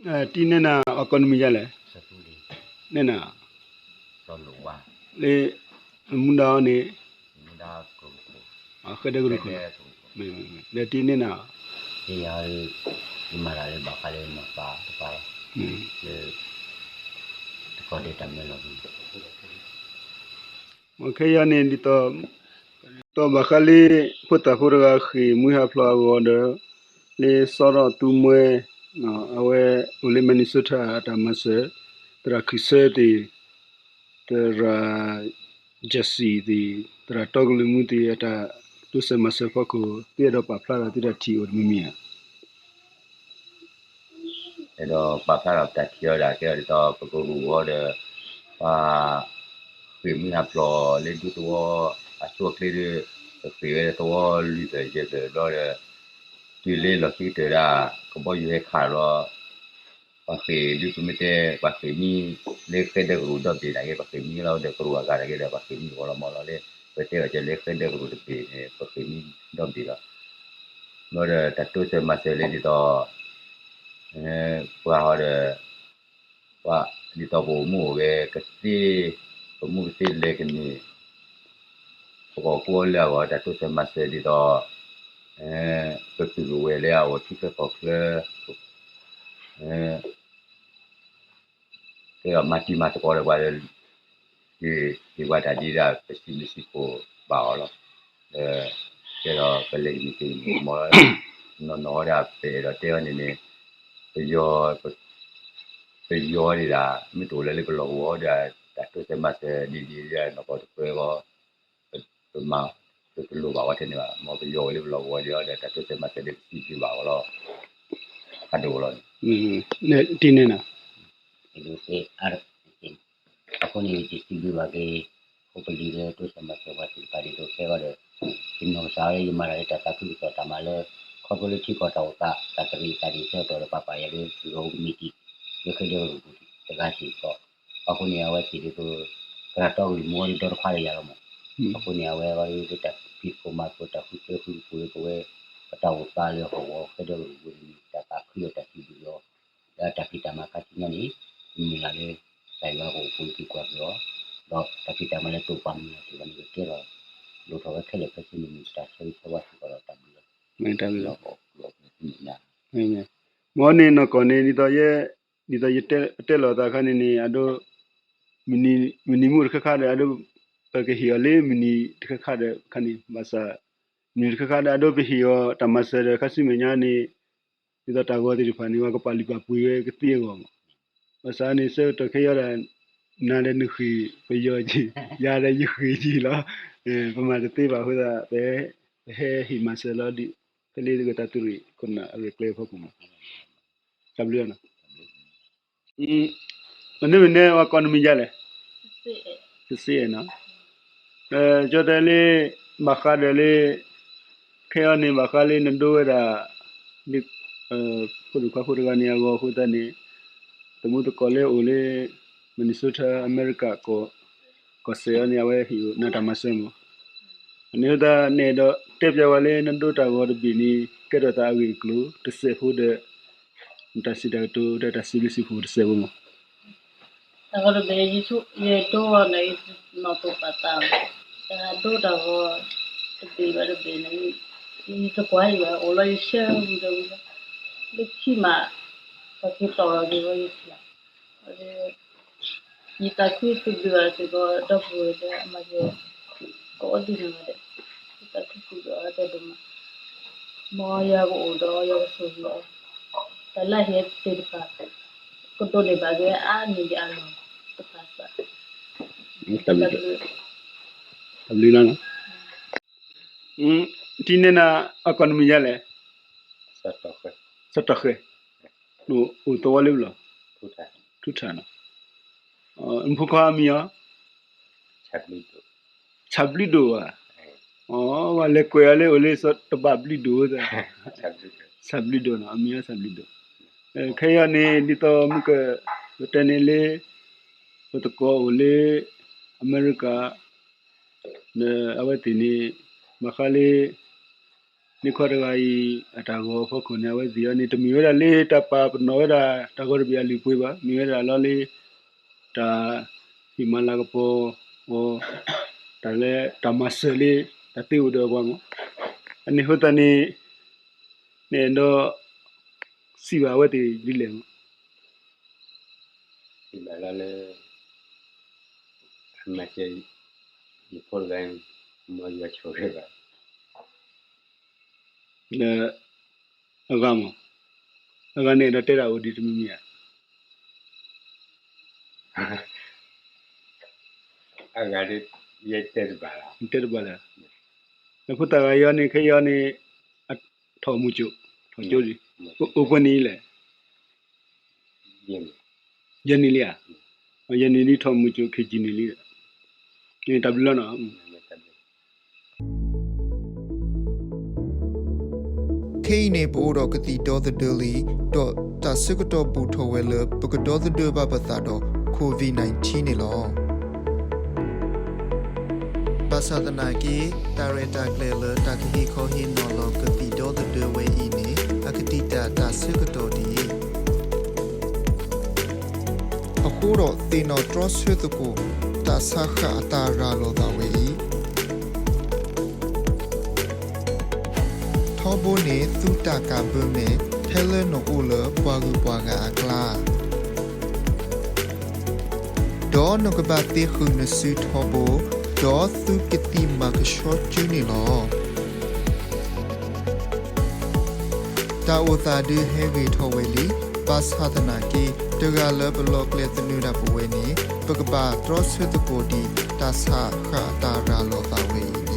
တံၤန့ၢ်နၤ အကိးနမံၤဒ်လဲၣ်, န့ၢ်နၤ, လၢ မူဒါအီၤန့ၣ် ဃဲဒၢကရူၢ်ခိၣ်, ဒီးတံၤန့ၢ်နၤ, ယမၤတၢ်လၢဘၣ်ဃးလၢနီၢ်သးတပၤလီၤ, လၢ တကီၢ်ဒဲးတၢ်မၢလီၤ, ခဲအံၤန့ၣ် ဒ်သိးဘၣ်ဃးလၢ ဖိသၣ်ဖိတဂၤဃ့ၢ်မှံဟးဖျိးအဂီၢ်ဒီး လၢစီၤထီၣ်သူမှဲ အဝဲအိၣ်လၢ Minnesota အတၢ်မၤစၢၤ, သရၣ်ခရံာ်ဆၢသ့ၣ်, သရၣ် Jesse သ့ၣ်, သရၣ်တီကလုာ်မူသ့ၣ် အတၢ်တိစၢၤမၤစၢၤဖီခိၣ် သုအဲၣ်ဒိးပာ်ဖျါထီၣ်သုတၢ်ထံၣ်အိၣ်တမံၤမံၤဧါ. အဲၣ်ဒိးပာ်ဖျါထီၣ်ပတၢ်ထံၣ်အီၤဒၣ်ကဲအီၤဒ်သိး ပကရူၢ်အီၤဒီး ပှၤဃ့ၢ်မှံဟးဖျိးလၢဒူသဝီအဆိအချ့ဒီး ပဃ့ၢ်ဝဲသဝီလွံၢ်ဖျၢၣ်ယဲၢ်ဖျၢၣ်ဘျီဒီး တုၤလၢလီၢ်ခံကတၢၢ်ဒၣ် ကဘီယူၤဟဲခးဘျီ ပှၤဃ့ၢ်ဒုးပမ့ၢ်တဲ ပှၤဃ့ၢ်မှံလၢဃဲဒၢကရူၢ်ဒီဘ့ၣ်န့ၣ်က့ ပှၤဃ့ၢ်မှံလီၤဒီးကရူၢ်အဂၤန့ၣ်က့ဒီး ပှၤဃ့ၢ်မှံဂီၤလီၤမီၤလီၤလၢ ပတဲဘၣ်ကဲလၢဃဲဒၢကရူၢ်တဘ့ၣ်န့ၣ် ပဃ့ၢ်မှံဒီဘ့ၣ်လီၤ. ဘျီဒီးတၢ်တိစၢၤမၤစၢၤလၢဒ်သိး ပှၤဟီဒီး ပှၤဒ်သိးပအိၣ်မူအိၣ်ဂဲၤကသ့, ပမူကသ့လဲၤကန့ၢ်, ပကအီၣ်ကူအီလၢအဂီၢ် တၢ်တိစၢၤမၤစၢၤဒ်သိး ပပုၢ်ကဝဲၢ်လၢအအိၣ်ထံချၢကီၢ်ချၢ ကဲဒီးမၤတံၤမၤသကိးဒီးပှၤဒီး ဟ့ၣ်ပှၤတၢ်ဒ်ဒၣ် ပစံးဘျုးစံးဖှိၣ်ဘၣ်အီၤလီၤ. ဒီးကဲဒီးပလဲၤကန့ၢ်က့ၤမီၤလီၤ. နီၢ်နီၢ်ဝဲဒၣ်ပအဲၣ်ဒိးတဲအီၤန့ၣ်န့ၣ် ပယီၤ ပယီၤဒ်ဒၣ် မ့ၢ်တအိၣ်လၢၤလၢပလီၢ်ကဝီၤဒီး တၢ်တိစၢၤမၤစၢၤဒ်ဒ်ဒ်နီၢ်ကီၢ်တပၢၤအဂီၢ် ပမၤ ပတလိၣ်ဘၣ်ဝဲထဲန့ၣ်ဘၣ်. မ်ပယီၤအိၣ်လၢပလီၢ်ကဝီၤဒ်အီၤဒီး တၢ်တိစၢၤမၤစၢၤဒ်ပစံးဘျုးဘၣ်အီၤလီၤ. ဖးဒိၣ်လီၤန့ၣ် တံၤန့ၢ်နၤ အဃိန့ၣ် ယစံးဘျုးဘၣ်က့ၤ ဖိပလံၤလၢတိစၢၤမၤစၢၤပှၤသ့ၣ်တဖၣ်ဒ်သိးခဲအံၤဒီး ယနီၢ်ကစၢ်လၢယမၤတၢ်လၢတၢ်သးခုကစီၣ်တၢ်မၤလၢ ခီဖျိလၢထံကီၢ်တၢ်အိၣ်သး တၢ်သရံးတၢ်ဒ့ၣ်ဆၢကတီၢ်ဒီးပှၤပာ်ယၤလၢ ဂီၤအူကမံးတံာ် လၢဃဲဒၢကရူၢ်တဂၤစ့ၢ်ကီး အဃိန့ၣ် အဝဲသ့ၣ်ဒ်သိး သရၣ်တီကလုာ်မူအီၤဒီးဒီတခွါဒီးယၤလီၤမး. အဃိန့ၣ် အဝဲအဂီၢ်လၢတၢ်ဖံးသကိးမၤသကိးတၢ်ဃုကျဲဃုကပူၤလၢပဝဲ ပတၢ်အိၣ်သးလၢဟီၣ်ကဝီၤဃဲဒၢကရူၢ်ပူၤန့ၣ် တၢ်သးခုဒီးတၢ်စံးဘျုးအီၤ လၢအတၢ်ဖံးတၢ်မၤခါဆူညါန့ၣ် မုၢ်လၢ်လၢ ကစၢ်ယွၤကအိၣ်ဖှိၣ်က့ၤကွၢ်က့ၤအီၤ ဒီးတၢ်ဖံးတၢ်မၤလၢတအိၣ်ပာ်မုၢ်လၢ်တဂၤန့ၣ် ကကဲထီၣ် လိၣ်ထီၣ်ဝဲခဲလၢာ်ခဲဆ့န့ၣ် မ့ၢ်တၢ်ဆၢဂ့ၤဆၢဝါစ့ၢ်ကီးဒီးတၢ်ဘျုးလီၤ. မ့ၢ်တၢ်ဘျုးလီၤ. မ့ၢ်န့ၣ်နီၢ်ကီၢ်န့ၣ် ဒ်သိးယဲ ဒ်သိးယတဲလီၤသးခါန့ၣ်န့ၣ် အဒိ မုၢ်နံၤမုၢ်တခါခါဒီး အဒိ ပကဟ့ၣ်အီၤလၢမုၢ်နံၤတခါခါဒီးခါန့ၣ် ဘၣ်ဆၣ် မုၢ်နံၤတခါခါဒီး အဒိပဟ့ၣ်အီၤတၢ်မၤစၢၤဒီး ခါဆူမဲာ်ညါန့ၣ် ဒ်သိးတၢ်ဂီၤသ့ၣ်တဖၣ်န့ၣ် ပှၤကပာ်လုၢ်ပာ်ပှ့ၤဝဲကသ့အဂီၢ်မး. ဘၣ်ဆၣ်န့ၣ် ဆၢကတီၢ်ခဲအံၤဒီး နၤဒီးနဃ့ၢ်ပယီၤက့ၤ ယၤဒီးယဃ့ၢ်က့ၤလီၤ. ပမၤတသ့ဘၣ်အဃိသတး ပ ပဟဲဟ့ၣ်မၤစၢၤလီၤဒ် ဖဲလၢဂ့ၤတၢ်သူၣ်ရ့ၣ်ခိၣ်နၢ်အဂ့ၢ်ကျဲဖီခိၣ်မး. တၢ်ဘျုးလီၤ. မ့ၢ်န့ၣ်မ့ၢ်န့ၣ် ပှၤကိးနမံၤဒ်လဲၣ်. စစ့နီၤ. ကၠီတဲလၢ ဘၣ်ဃးဒီးလၢ ခဲအံၤန့ၣ် ဘၣ်ဃးလၢနဒိဝဲဒၣ် လၢ ဖိဒိၣ်ခွါဖိတဂၤန့ၣ် အဂီၢ်အဃိသတးန့ၣ် သမူသကိးလၢအိၣ်လၢ Minnesota အမဲရကၤ ကီၢ်စဲၣ်အံၤန့ၣ် အဝဲဟ့ၣ်နၤတၢ်မၤစၢၤမး. န့ၣ်အဃိသတး နအဲၣ်ဒိးတဲပျးဝဲလၢ နဒိတၢ်ဂီၤတဘ့ၣ်န့ၣ် ကဲထီၣ်သးအဂ့ၢ်အကျိၤတစဲးဖိဒီး နတၢ်စံးတၢ်ကတိၤ ဒီးတၢ်စံးဘျုးစံးဖှိၣ်တစဲးဖိမး. တၢ်ဂီၤတဘ့ၣ် ယဆိ ယဒိဂီၤန့ၣ် ယနီၢ်သိၣ်ပာ်သး, တၢ်ဒိတၢ်ဂီၤ တဘ့ၣ်ဘၣ်တဘ့ၣ်န့ၣ် ယတကွၢ်အံၤဘၣ် အိၣ်လီၤယဆၢဝံၤဒီးဝံၤလီၤ, လၢခံမး ပှၤက့ၤတီၢ်လီၤက့ၤဝဲယဆၢ, ယသးခုစံးဘျုးဘၣ်စ့ၢ်ကီး ဒီပုၢ်ဝဲၢ်လၢအမၤယၤ ကိးဒံးန့ၣ်ဒီး ယသးခုစံးဘျုးအီၤတၢ်ဒိၣ်မး, မ်ယွၤကအိၣ်ဒီးယွၤကဆိၣ်ဂ့ၤအီၤ, တၢ်လၢဟဲသ့ၣ်တဖၣ် ကဒိးန့ၢ်ဘၣ်က့ၤအါန့ၢ်ယအလီၢ်တဖၣ်စ့ၢ်, တၢ်ဘျုးလီၤ. တံၤန့ၢ်နၤ အကိးနမံၤဒ်လဲၣ်. စီၤတီၢ်ဃဲ, အိၣ်သဝီလၢပလီၢ်, ထူထၣ်နီၤ, နဖိခွါအမံၤအီၤ, ဆၣ်ဘျုးဒိၣ်ဧါ, အဝဲလဲၤကွဲးအီၤလၢအိၣ်လၢစီၤတဘၣ်ဘျုးဒိၣ်, ဆၣ်ဘျုးဒိၣ်နီၤ အမံၤအီၤဆၣ်ဘျုးဒိၣ်, ခဲအံၤန့ၣ် ဒ်သိးမုၢ်က ပတဲန့ၣ်လၢ ပသကိးအိၣ်လၢ အမဲရကၤ ဒီးအဝဲသ့ၣ်န့ၣ် ဘၣ်ဃးလၢ န့ၢ်ခီတဂၤအံၤ အတၢ်ဂီၤအဖီခိၣ်န့ၣ် အဝဲသ့ၣ်အီၤန့ၣ် တမ့ၢ်ဝဲဒၣ်လၢတၢ်ပာ်ပနီၣ်ဝဲဒၣ် တၢ်ဂီၤတဘ့ၣ်အလုၢ်အပှ့ၤဘၣ်, မ့ၢ်ဝဲဒၣ်လီၤလၢ တၢ်ဟ့ၣ်မၤလၤကပီၤအီၤ, တၢ်လၢတၢ်မၤစၢၤလၢ တၢ်သ့အိၣ်ဒီးပှၤမး, အန့ၣ်အဃိသတးန့ၣ် နအဲၣ်ဒိး စံးဘၣ်အဝဲသ့ၣ်ဒ်လဲၣ်မး, စံးဘၣ်လၢ အမၤစၢၤ ယဖိတဂၤ မ်ယွၤဆိၣ်ဂ့ၤဘၣ် လၢ အဂၤမး, အဂၤန့ၣ်ဒီးတဲဒၣ်အိၣ်ဒံးတမံၤမံၤဧါ, အဂၤဒ် ယတဲတဘၣ်လၢ, တဲတဘၣ်လၢ, အဃိသတးဂၤအံၤန့ၣ် ခဲအံၤန့ၣ် ထီၣ်မုၢ်ကၠိၣ်, ထီၣ်ကၠိဒံး, အိၣ်ပှဲၤနံၣ်လဲၣ်, ယဲၢ်နံၣ်လံဧါ, ယဲၢ်နံၣ်လံထီၣ်မုၢ်ကၠိၣ် ခံဆံနံၣ်လံ, တၢ်ဘျုးလီၤနီၤ. ခဲအံၤန့ၣ် ပအိၣ်ဒီးကသံၣ်ဒီသဒၢလံ, ဒီးတၢ်ဆၢကတီၢ်ဘူးထီၣ်ဝဲလၢ ပကဒီသဒၢဘၣ်ပသးဒီး Covid nineteen န့ၣ်လီၤ. ဘၣ်ဆၣ်သနာ်က့ တၢ်ရဲၣ်တၢ်ကျဲၤလၢတၢ်ကဟ့ၣ်ခီဟ့ၣ်နီၤလီၤကသံၣ်ဒီသဒၢဝဲအံၤန့ၣ် အကတံာ်တာ်တၢ်ဆၢကတီၢ်ဒံး အဃိဒီးသ့ၣ်နီၣ်တြီဆၢသကိး တၢ်ဆါဃၣ်အတၢ်ရၤလီၤသးဝဲအံၤ ထီဘိန့ၣ် သုတၢ်ကးဘၢမဲာ် ဖဲလၢနအိၣ်လၢပှၤဂုၤပှၤဂၤအကျါ, ဒီးနကဘၣ်သ့ဃုာ်နစုထီဘိ, ဒီးသုကသံၣ်မၤကဆှီစုန့ၣ်လီၤ. တၢ်အိၣ်သးဒုးဟဲဂ့ၤထီၣ်ဝဲလံ, ဘၣ်ဆၣ်သနာ်က့ တဂၤလၢပလီၢ်ကျဲသနၢၣ်ဒၣ်ပဝဲန့ၣ် ပကဘၣ်တြီဆၢသကိးဒံး တၢ်ဆါဃၣ်အတၢ်ရၤလီၤသးဝဲအံၤ.